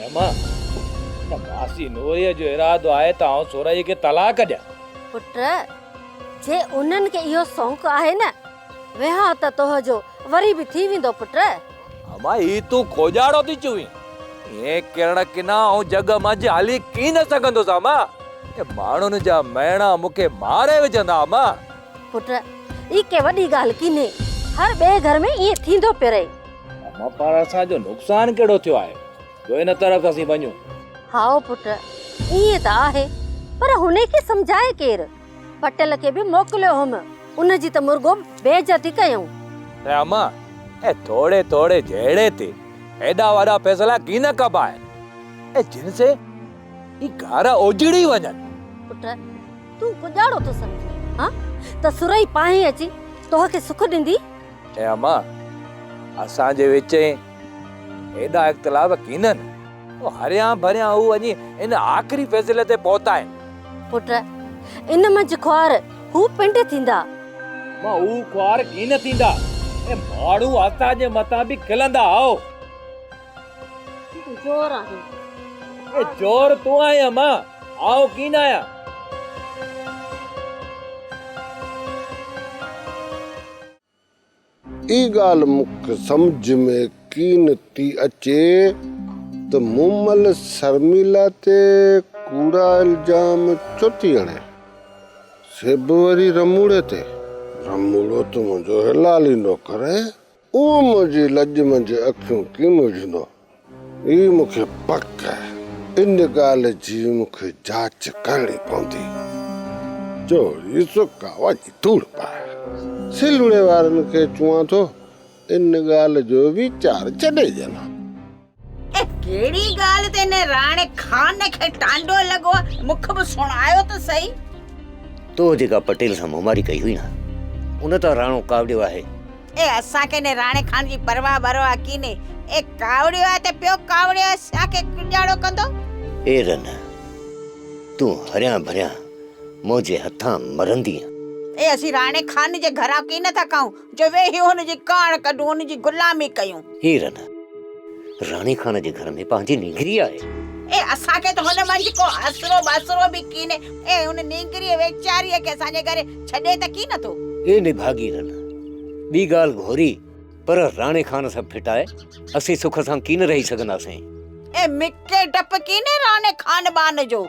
اما، هن ماسي نوريء جو ارادو آهي ته آئون سورهيه کي طلاق ڏيان. پٽ، جي انهن کي اهو شوق آهي نه، ويهان ته توهه جو وري به ٿي ويندو پٽ. اما، هي تون کوڄاڙو ٿي چوين. ائين ڪرڻ ڪنا آئون جڳ منجهه هلي ڪين سگهندس اما. اي ماڻهن جا مهڻا مون کي ماري وجهندا اما. پٽ، هي ڪي وڏي ڳالهه ڪينهي. هر ٻئي گهر ۾ ائين ٿيندو پيو رهي. اما، پر اسان جو نقصان ڪهڙو ٿيو آهي جو ان طرف اسين وڃون؟ هائو پٽ، ائين ته آهي، پر هن کي سمجهائي ڪير؟ پٽيل کي به موڪليو هوم، ان جي ته مرڳو بي عزتي ڪيائون. اي اما، اي ٿوري ٿوري جهيڙي تي ايڏا وڏا فيصلا ڪين ڪبا آهن، اي جن سي هي گهر اجڙي وڃن. پٽ، تون ڪڄاڙو ٿو سمجهين، ها؟ ته سرهي پاهين اچي توهه کي سک ڏيندي؟ اي اما، اسان جي وچين ايڏا اختلاف ڪينهن. هريان ڀريان هو وڃي ان آخري فيصلي تي پهتا آهن. پٽ، ان منجهه خوار هو پنڊ ٿيندا. مان هو خوار ڪين ٿيندا. اي ماڻهو اسان جي مٿان به کلندا هائو. تون چور آهين. اي چور تون آهين اما، آئون ڪين آهيان. اي ڳالهه مون کي سمجهه ۾ ڪين ٿي اچي ته مومل شرميلا تي ڪوڙا الزام ڇو ٿي هڻي؟ سي به وري رموڙي تي. رموڙو ته منهنجو حلالي نوڪر آهي، اهو منهنجي لڄ منجهه اکيون ڪين وجهندو. اي مون کي پڪ آهي، ان ڳالهه جي مون کي جاچ ڪرڻي پوندي. چوري سڪا وڃي ڌوڙ پاء. سلوڙي وارن کي چوان ٿو، ان ڳالهه جو ويچار ڇڏي ڏين. اي ڪهڙي ڳالهه تي ان راڻي خان کي ٽانڊو لڳو آ، مون کي به سڻايو ته سهي. تو جيڪا پٽيل سان مهماري ڪئي هئي نه، ان تان راڻو ڪاوڙيو آهي. اي اسان کي ان راڻي خان جي پرواهه ٻرواهه ڪينهي. اي ڪاوڙيو آهي ته پيو ڪاوڙيو آهي، اسان کي ڪڄاڙو ڪندو. اي رن، تون هريان ڀريان منهنجي هٿان مرندينء. اي اسين راڻي خان جي گهران ڪين ٿا کائون، جو ويهي هن جي ڪاڻ ڪڍون، هن جي غلامي ڪيون. اي رن، راڻي خان جي گهر ۾ پنهنجي نينگري آهي. اي اسان کي ته هن منجهه ڪو آسرو ٻاسرو به ڪينهي. اي هن نينگريء ويچاريء کي اسان جي گهر ڇڏي ته ڪين ٿو. اي نڀاڳي رن، ٻي ڳالهه گهوري، پر راڻي خان سان ڦٽائي اسين سک سان ڪين رهي سگهنداسين. اي مڪي ڊپ ڪينهي راڻي خان ٻان جو.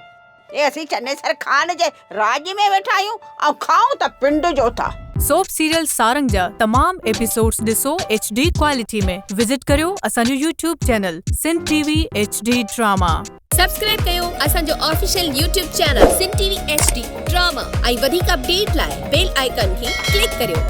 اي اسين چنيسر خان جي راڄ ۾ ويٺا آهيون ۽ کائون ته پنڊ جو ٿا. سوپ سيريل سارنگ جا تمام ايپيسوڊز ڏسو ايڇ ڊي ڪوالٽي ۾ وزٽ ڪريو اسان جو YouTube channel Sindh T V H D drama. Subscribe ڪيو اسان جو official YouTube channel Sindh T V H D drama ۽ وڌيڪ اپڊيٽ لاء بيل آئيڪان کي ڪلڪ ڪريو.